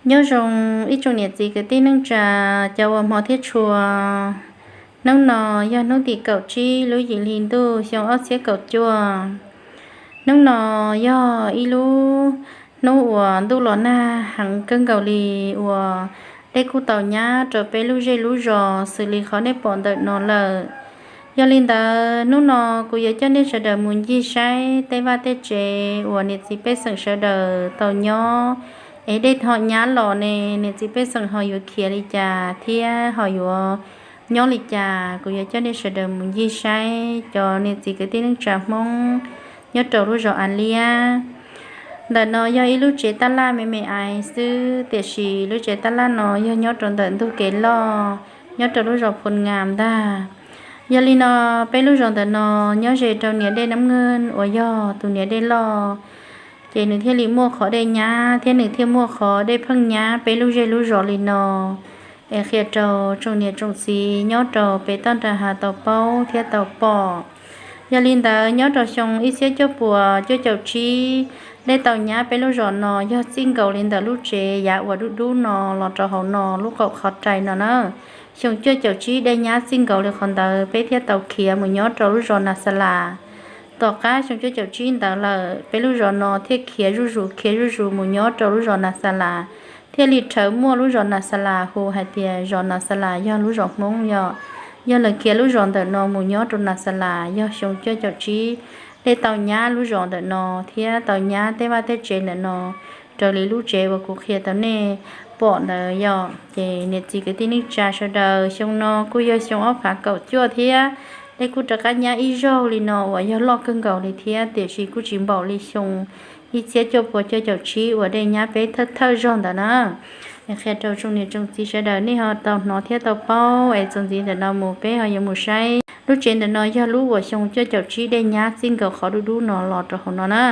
Nyob zoo ib tsoom niam txiv kwv tij neej tsa, cov uas hmov thiab tshua. Hnub no yog hnub tim kaum tsib lub yim hli ntuj xyoo ob txhiab kaum cuaj. Hnub no yog ib lub hnub uas ntuj los nag heev kawg nkaus li, uas dej kuj tau nyab rau peb lub zej lub zos xws li qhov nej pom ntawm no lawm. Yog li ntawd hnub no kuv yuav coj nej sawv daws mus ncig saib tej vaj tej tsev uas niam txiv pej xeem sawv daws tau nyob, es dej ho nyab los ne, niam txiv pej xeem ho yuav khiav li cas thiab ho yuav nyob li cas. Kuv yuav coj nej sawv daws mus ncig saib cov niam txiv kwv tij neej tsa Hmoob nyob rau lub zos A Liab. Ntawm no yog ib lub tsev tab laj me me ais xwb, tiam sis lub tsev tab laj no yog nyob rau ntawm ntug kev loj, nyob rau lub zos Phoo Ngam ntag. Yog li no, peb lub zos ntawm no nyob ze rau niam dej Nab Nkeeg uas yog tus niam dej loj, ces nws thiaj li muaj qhov dej nyab thiab nws thiaj muaj qhov dej pheej nyab peb lub zej lub zos li no. Es qhia rau tsoom niam tsoom txiv nyob rau pem toj nram hav tau paub thiab tau pom. Yog li ntawd, nyob rau xyoo ib txhiab cuaj puas cuaj caum tsib, dej tau nyab peb lub zos no yog txij nkaus li ntawm lub tsev yav uas dub dub no los rau hauv no lub qaum qhov rais no na. Xyoo cuaj caum tsib dej nyab txij nkaus li qhov ntawd peb thiaj tau khiav mus nyob rau lub zos Nas Xas Las. Tom qab xyoo cuaj caum tsib ntawd lawm, peb lub zos no thiaj khiav zuj zus khiav zuj zus mus nyob rau lub zos Nas Xas Las, thiaj li rhawv muaj lub zos Nas Xas Las hu hais tias zos Nas Xas Las yog lub zos Hmoob yom. Yog lawv khiav lub zos ntawm no mus nyob rau Nas Xas Las yog xyoo cuaj caum tsib, dej tau nyab lub zos ntawm no thiab tau nyab tej vaj tej tsev ntawm no, raws li lub tsev uas kuv qhia tau nej pom ntawd yom. Ces niam txiv kwv tij neej tsa sawv daws, xyoo no kuj yog xyoo ob phav kaum cuaj thiab, dej kuj rov qab nyab ib zaug li no uas yog loj kawg nkaus li thiab, tiam sis kuj tsis npaum li xyoo ib txhiab cuaj puas cuaj caum tsib uas dej nyab peb thawj thawj zaug ntawd na. Es qhia rau tsoom niam tsoom txiv sawv daws nej ho tau hnov thiab tau paub, es txuas ntxiv ntawm no mus peb ho yuav mus saib lub tsev ntawm no yog lub uas xyoo cuaj caum tsib dej nyab txij nkaus qhov dub dub no los rau hauv no na.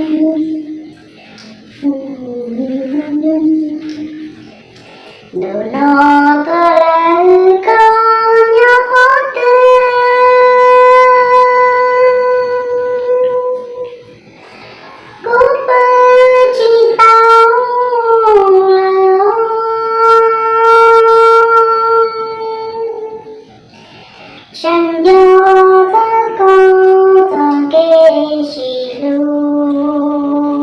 Ntuj no koj lawm koj nyob qhov twg, kuv pw tsis tau lawm. Tseem nco txog koj txoj kev sib hlub.